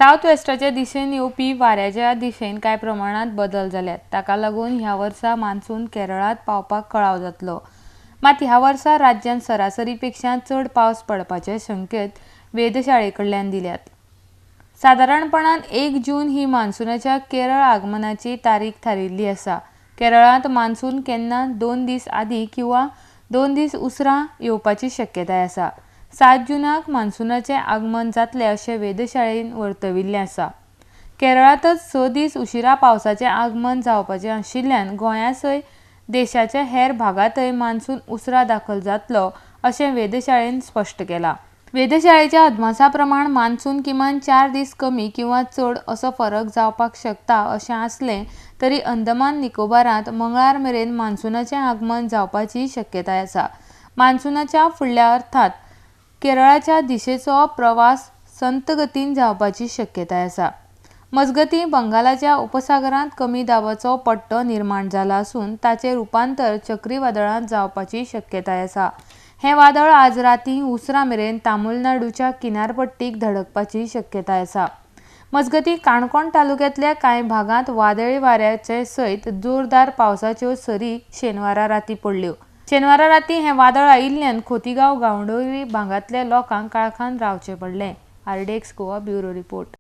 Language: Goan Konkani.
सावथ वेस्टाच्या दिशेन येवपी वाऱ्याच्या दिशेन कांय प्रमाणांत बदल जाल्यात. ताका लागून ह्या वर्सा मान्सून केरळांत पावपाक कळाव जातलो. मात ह्या वर्सा राज्यांत सरासरी पेक्षा चड पावस पडपाचे संकेत वेधशाळे कडल्यान दिल्यात. सादारणपणान 1 जून ही मान्सूनाच्या केरळ आगमनाची तारीख थारिल्ली आसा. केरळांत मान्सून केन्ना 2 दीस आदीं किंवा 2 दीस उसरां येवपाची शक्यताय आसा. 7 जूनाक मान्सूनाचें आगमन जातलें अशें वेधशाळेन वर्तविल्लें आसा. केरळांतच 6 दीस उशिरा पावसाचें आगमन जावपाचें आशिल्ल्यान गोंया सयत देशाच्या हेर भागांतय मान्सून उसरां दाखल जातलो अशें वेधशाळेन स्पश्ट केलां. वेधशाळेच्या अदमासा प्रमाण मान्सून किमान 4 दीस कमी किंवा चड असो फरक जावपाक शकता अशें आसलें तरी अंदमान निकोबारांत मंगळार मेरेन मान्सूनाचें आगमन जावपाची शक्यताय आसा. मान्सूनाच्या फुडल्या अर्थात केरळाच्या दिशेचो प्रवास संतगतीन जावपाची शक्यताय आसा. मजगतीं बंगालाच्या उपसागरांत कमी दाबाचो पट्टो निर्माण जाला आसून ताचें रुपांतर चक्रीवादळांत जावपाची शक्यताय आसा. हें वादळ आज रातीं उसरां मेरेन तामिळनाडूच्या किनारपट्टीक धडकपाची शक्यताय आसा. मजगतीं काणकोण तालुक्यांतल्या कांय भागांत वादळी वाऱ्याचे सयत जोरदार पावसाच्यो सरी शेनवारा रातीं पडल्यो. शेनवारा रातीं हें वादळ आयिल्ल्यान खोतीगांव गांवडोंगरी भागांतल्या लोकांक काळखान रावचें पडलें. RDX Goa bureau report.